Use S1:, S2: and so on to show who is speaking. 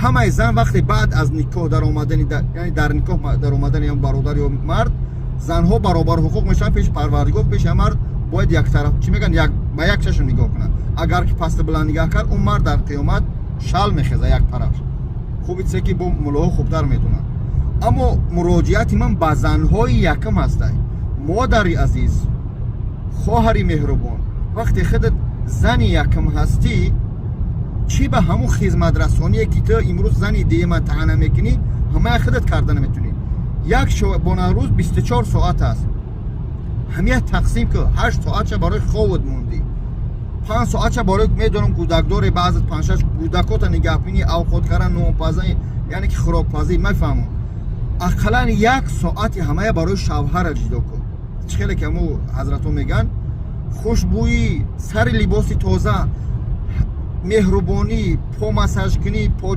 S1: Ҳамаи зан вақте баъд аз никоҳ даромадани, яъне дар никоҳ даромадани ям бародар ё мард, занҳо баробар ҳуқуқ мешаванд пеши Парвардигор. Пеши мард бояд як тараф, чӣ мегӯянд, як ба як чашм нигоҳ кунанд. Агар ки пасту баланд нигоҳ кард, он мард дар қиёмат шал мехеза як тараф. Хуби чизе ки бо муллоҳо хубтар медонанд. Аммо муроҷиати ман ба занҳои якам ҳастай. Модари азиз, хоҳари меҳрубон, вақте худат зани якам ҳастӣ, чӣ ба ҳамун хизматрасоние, ки ту имрӯз зани дуюма таъна мекунӣ, ҳамая худат карда наметунӣ? Як шабонарӯз 24 соат аст, ҳамия тақсим ку. 8 соатша барои ховат мондӣ, 5 соатша барои, медонам, кӯдакдоре, баъзе панҷшаш кӯдакота нигаҳбинӣ, авқот кардан, нонпазӣ, яъне ки хӯрокпазӣ, мефаҳмам. Ақаллан як соати ҳамая барои шавҳара ҷудо кун. Чӣ хеле ки ҳаму ҳазратҳо мегӯянд: хушбӯӣ, сари либоси тоза, меҳрубонӣ, по массаж кунӣ, по